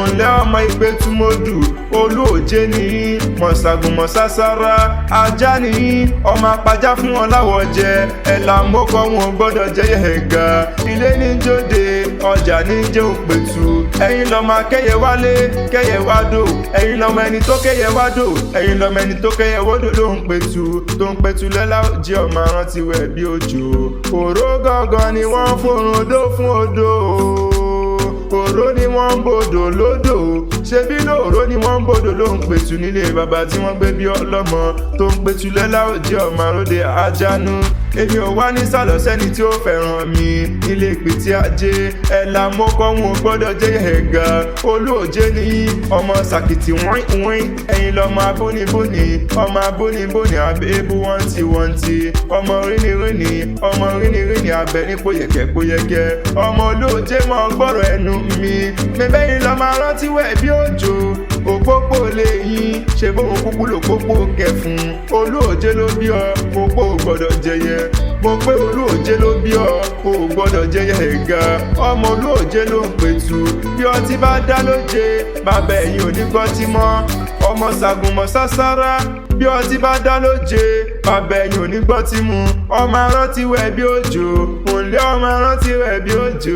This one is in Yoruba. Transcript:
Ǹlẹ́ ọmọ Ìpẹ́tùmọ́dù, Olóòjé ní mọ̀ṣàgùn mọ̀ṣáṣárá, ajá ní ọmọ apajá fún wọn láwọ̀ jẹ, ẹ̀là mọ́kọ́ wọn gbọ́dọ̀ jẹ́ ẹ̀gà. Ilé ní jóde, ọjà ní jẹ́ Òpètù. Ẹ̀yin lọ́mọ akẹ́yẹ wálé, kẹ́yẹ wá dò. Ẹ̀yin lọ́mọ ẹni tó kẹ́yẹ wá dò. Ẹ̀yin lọ́mọ ẹni tó kẹ́yẹ wódò ló ń pẹ̀tù. Tó ń pẹ̀tù lẹ́la jẹ́ ọmọ arántí wẹ̀ bí òjò. Òró gangan ni wọ́n fòrùn odó fún odò, òró ni wọ́n ń bodò lódò, ṣebí lóòró ni wọ́n ń bodò ló ń pẹ̀tù nílé bàbá tí wọ́n gbé bí ọlọ́mọ tó ń pẹ̀tù lẹ́la òjì ọmọ àròdé àjánú. Èmi ò wá ní sàlọ̀ sẹ́ni tí ó fẹ́ràn mi ilé ìpìtì ajé, ẹ̀là mọ́kọ́ wọn ò gbọ́dọ̀ jẹ́ ẹ̀gà. Olóòjé ní ọmọ sàkìtì wín wín. Ẹ̀yin lọ́mọ abónibóni, ọmọ abónibóni abébú wọ́ntì wọ́ntì, ọmọ rínirínì, ọmọ rínirínì abẹ ní pòyẹ̀kẹ́ pòyẹ̀kẹ́. Ọmọ olóòjé mọ gbọ́rọ̀ ẹnu mi mẹ́bẹ́yìn lọ́mọ arántí wẹ̀ bí òjò. Òpópó lè yín ṣe bóun kúkú lòpópó kẹfun. Olóòjé ló bí ọ, òpó ò gbọ́dọ̀ jẹyẹ. Mo pé olóòjé ló bí ọ, ò gbọ́dọ̀ jẹyẹ ẹ̀gà. Ọmọ olóòjé ló ń pẹ̀tù, bí ọtí bá dá lóje, bàbá ẹ̀yìn ò ní gbọ́ tí mọ́. Ọmọ ṣàgùnmọ̀ sására, bí ọtí bá dá lóje, bàbá ẹ̀yìn ò ní gbọ́ tí mu. Ọmọ arántí wẹ̀ bí òjò, òǹlẹ́ ọmọ arántí wẹ̀ bí òjò.